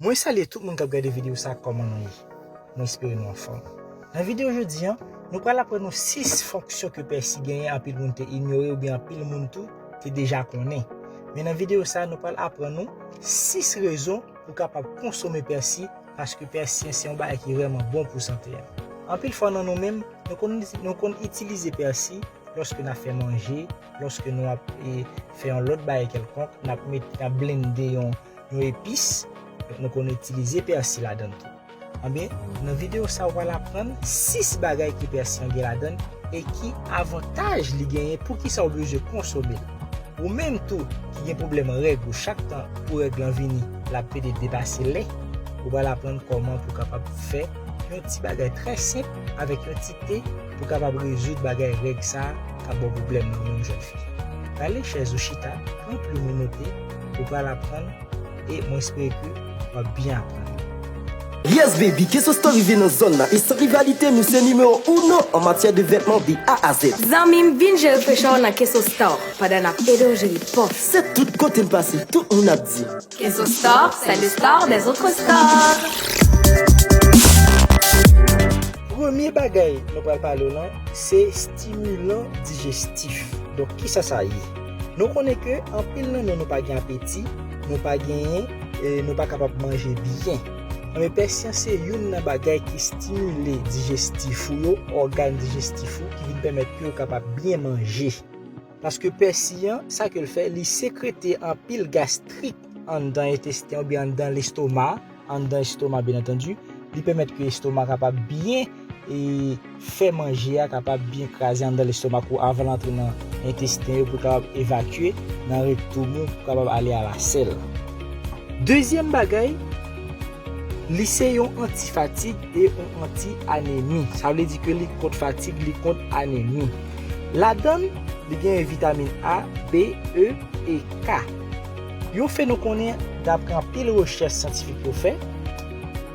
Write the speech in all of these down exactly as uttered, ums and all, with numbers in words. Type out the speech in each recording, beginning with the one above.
Mwen salye tout moun k ap gade videyo sa, kòman nou ye? Mwen espere nou anfòm. Nan videyo jodi a, nou pral aprann nou sis fonksyon ke pèsi genyen anpil moun te inyore oubyen anpil moun tou te deja konnen. Men nan videyo sa, nou pral aprann nou sis rezon pou w kapab konsome pèsi, paske pèsi se yon bagay ki vrèman bon pou sante a. Anpil fwa nan nou menm, nou konn, nou konn itilize pèsi lòske n ap fè manje, lòske nou ap, e, fè yon lòt bagay kèlkonk, n ap met, n ap blende yon, yon epis, nou konn itilize pèsi ladan l tou. Anben, nan videyo sa, w pral aprann sis bagay ke pèsi an gen ladan l e ki avantaj li genyen, poukisa w bezwen konsome l. Ou menm tou ki gen pwoblèm règ ou, chak tan pou règ lan vini, l ap pede depase lè, ou pral aprann kòman pou w kapab fè yon ti bagay trè senp avèk yon ti te pou w kapab rezoud bagay règ sa a k ap ba w pwoblèm nan, menm jèn fi. Rale chèz ou chita, pran plim ou note, ou pral aprann e mwen espere ke w ap byen aprann. Yes baby, Keso Store rive nan zòn nan e san rivalite nou se nimewo uno an matyè de vètman de A a Z. Zanmi m, vin jere frechè w nan Keso Store pandan n ap ede w jere pòch. Se tout kote m pase, tout moun ap di. Keso Store, c'est le store des autres stores. Premye bagay nou pral pale w lan, se stimilan dijestif. Donk, kisa sa ye? Nou konnen ke anpil nan nou, nou pa gen apeti, nou pa genyen, e, nou pa kapab manje byen. Anben, pèsi an se youn nan bagay ki stimile dijestif ou yo, ògàn dijestif ou, ki vin pèmèt ke w kapab byen manje. Paske pèsi an, sa ke l fè, li sekrete anpil gastrik anndan entesten oubyen anndan lestoma, anndan estoma, byen antandi. Li pèmèt ke estoma kapab byen, e, fè manje a kapab byen kraze anndan lestomak ou avan l antre nan entesten yo pou l kapab evakye nan rektom ou pou kapab ale a la sèl. Dezyèm bagay, li se yon antifatig e yon anti-anemi. Sa vle di ke li kont fatig, li kont anemi. Ladan l, li gen vitamin A, B, E e K. Yon fè nou konnen, daprè anpil rechèch syantifik yo fè,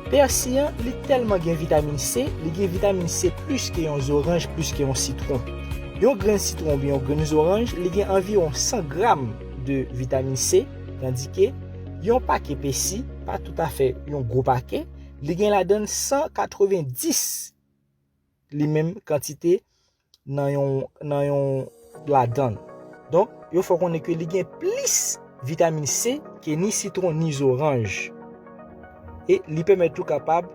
pèsi an, li tèlman gen vitamin C, li gen vitamin C plis ke yon zoranj, plis ke yon sitwon. Yon grenn sitwon oubyen yon grenn zoranj, li gen anviwon san gram de vitamin C, tandike yon pake pèsi, pa toutafè yon gwo pake, li gen ladan l san katrevenndis li menm kantite nan yon, nan yon ladan l. Donk, yo fè w konnen ke li gen plis vitamin C ke ni sitwon ni zoranj. E li pèmèt ou kapab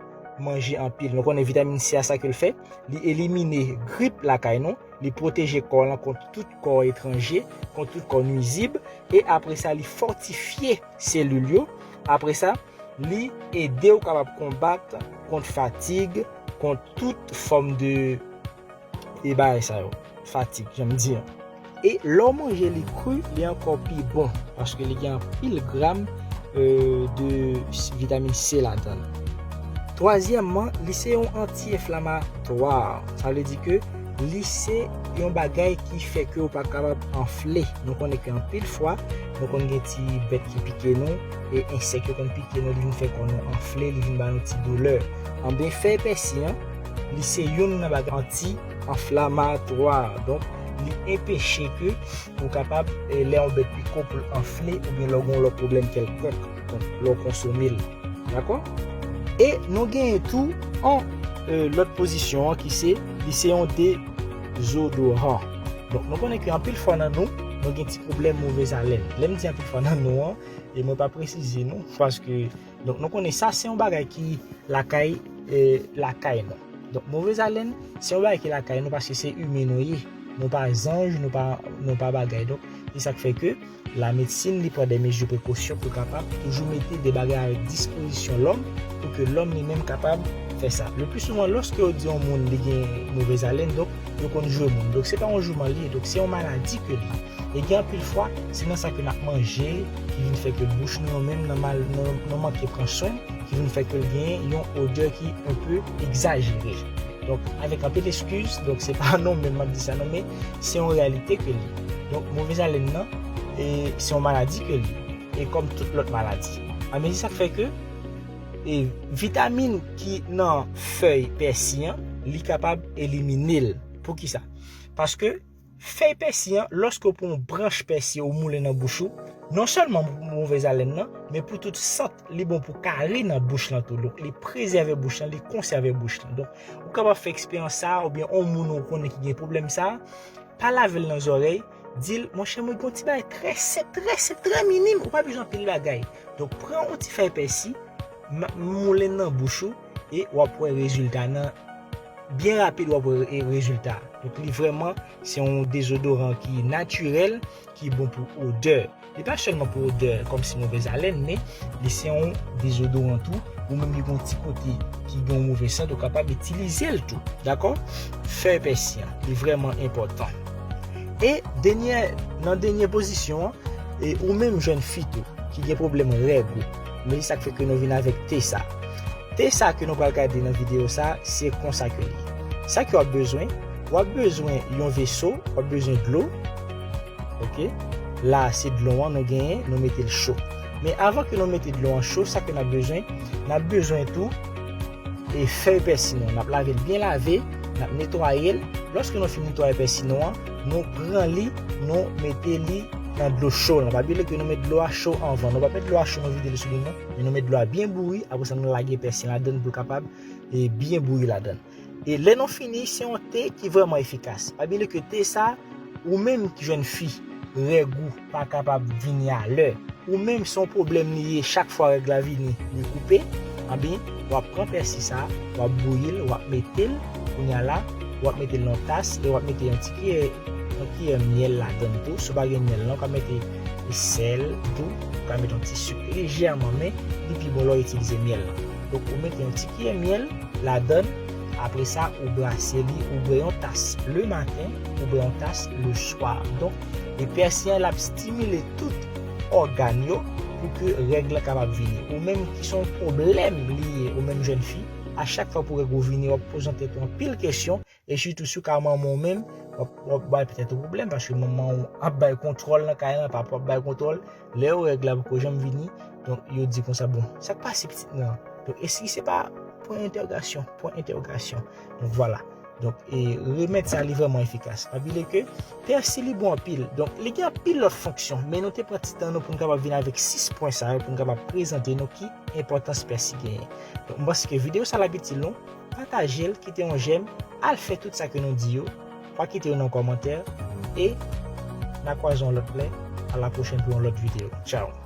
manje anpil. Nou konnen vitamin C a sa ke l fè, li elimine grip lakay nou, li pwoteje kò lan kont tout kò etranje, kont tout kò nwizib, e apre sa li fòtifye selil yo. Apre sa, li ede w kapab konbat kont fatig, kont tout fòm de, e bagay sa yo, fatig, jan m di an. E lè w manje li kri, li ankò pi bon, paske li gen anpil gram, e, de s-, vitamin C ladan l. Twazyèmman, li se yon anti-enflamatwa. Sa vle di ke li se yon bagay ki fè ke w pa kapab anfle. Nou konnen ke anpil fwa, nou konn gen ti bèt ki pike nou, e ensèk yo konn pike nou, li vin fè kò nou anfle, li vin ba nou ti doulè. Anben, fèy pèsi an, li se youn nan bagay anti-enflamatwa. Donk, li enpeche ke ou kapab, e, lè yon bèt pike w pou l anfle, oubyen lè w gen yon lòt pwoblèm kèlkonk, donk, lè w konsome l. Dakò? E nou genyen tou an, e, lòt pozisyon an ki se, li se yon dezodoran. Donk, nou konnen ke anpil fwa nan nou, nou gen ti pwoblèm movèz alèn. Lè m di anpil fwa nan nou an, e mwen pa presize nou, paske, donk, nou konnen sa se yon bagay ki lakay, e, lakay nou. Donk, movèz alèn, se yon bagay ki lakay nou paske se imen nou ye. Nou pa zanj, nou pa, nou pa bagay. Donk, se sa k fè ke lamedsin, li pran de mezi prekosyon pou kapab toujou mete de bagay a dispozisyon lòm, pou ke lòm li menm kapab fè sa. Le pli souvan, lòske yo di yon moun li gen movèz alèn, donk, yo konn jwe moun. Donk, se pa yon jouman li ye, donk, se yon maladi ke li ye. E gen anpil fwa, se nan sa ke n ap manje, ki vin fè ke bouch nou yo menm, nan mal, nan, nan manke pran swen, ki vin fè ke l gen yon odè ki enpe egzajere. Donk, avèk anpil eskiz, donk, se pa non menm m ap di sa non, men se yon reyalite ke li ye. Donk, movèz alèn nan, e, se yon maladi ke li ye. E kòm tout lòt maladi. Anben, se sa k fè ke, e, vitamin ki nan fèy pèsi an, li kapab elimine l. Poukisa? Paske Fèy pèsi an, lòske w pran yon branch pèsi ou moulen nan bouch ou, non sèlman pou movèz alèn nan, men pou tout sant, li bon pou kari nan bouch lan tou. Donk, li prezève bouch lan, li konsève bouch lan. Donk, ou kapab fè eksperyans sa a, oubyen yon moun ou konnen ki gen pwoblèm sa a, pa lave l nan zòrèy, di l, monchè, mwen gen yon ti bagay trè senp, trè senp, trè minim, ou pa bezwen anpil bagay. Donk, pran yon ti fèy pèsi, moulen nan bouch ou, e w ap wè rezilta nan byen rapid, w ap wè rezilta. Donk, li vrèman, se yon dezodoran ki natirèl, ki bon pou odè. Li pa sèlman pou odè kòmsi movèz alèn, men li se yon dezodoran tou. Ou menm ki gen yon ti kote ki gen yon move sant, ou kapab itilize l tou. Dakò? Fèy pèsi an, li vrèman enpòtan. E dènyè, nan dènyè pozisyon an, e ou menm jèn fi tou, ki gen pwoblèm règ ou, men se sa k fè ke nou vin avèk te sa. Te sa ke nou pral gade nan videyo sa, se konsa ke li. Sa ke w ap bezwen, w ap bezwen yon veso, w ap bezwen dlo. Oke? La, se dlo an nou genyen, nou mete l cho. Men avan ke nou mete dlo an cho, sa ke n ap bezwen, n ap bezwen tou e fèy pèsi nou an. N ap lave l byen lave, n ap netwaye l. Lòske nou fin netwaye pèsi nou an, nou pran li, nou mete li nan dlo cho lan. Pa bliye ke nou met dlo a cho anvan. Nou pa met dlo a cho, nou vide l sou li non. Men nou met dlo a byen bouyi, apre sa nou lage pèsi an ladann pou l kapab e byen bouyi ladann. E lè nou fini, se yon te ki vrèman efikas. Pa bliye ke te sa, ou menm ki jèn fi, règ ou pa kapab vini alè. Ou menm se yon pwoblèm li ye, chak fwa règ la vini, li koupe. Anben, w ap pran pèsi sa, w ap bouyi l, w ap mete l, kounye a la, w ap mete l nan yon tas, e w ap mete yon ti kiyè, yon kiyè myèl ladann tou. Si w pa gen myèl lan, w ka mete sèl tou, w ka mete yon ti sik lejèman, men li pi bon lè w itilize myèl lan. Donk, ou mete yon ti kiyè myèl ladann, apre sa, ou brase li, ou bwè yon tas le maten, ou bwè yon tas le swa. Donk, e pèsi an, l ap stimile tout ògàn yo pou ke règ lan kapab vini. Ou menm ki se yon pwoblèm li ye, ou menm jèn fi, a chak fwa pou règ ou vini, w ap poze tèt ou anpil kesyon, e sitou si w ka manman w menm, w ap, w ap bay tèt ou pwoblèm, paske manman w ap bay kontwòl nan kay lan, papa w ap bay kontwòl, lè yo règ la poko janm vini, donk yo di konsa, bon, sa k pase pitit mwen an? Donk, èske se pa pwen entèwogasyon, pwen entèwogasyon? Donk, vwala. Donk, e remèd sa, li vrèman efikas. Pa bliye ke pèsi, li bon anpil. Donk, li gen anpil lòt fonksyon, men nou te pran ti tan nou pou n kapab vin avèk sis pwen sa yo, pou n kapab prezante nou ki enpòtans pèsi genyen. Donk, m panse ke videyo sa l ap itil nou. Pataje l, kite yon jèm, al fè tout sa ke nou di yo. Pa kite yo nan kòmantè, e n a kwaze yon lòt lè. A la pwochèn pou yon lòt videyo. Tchaw!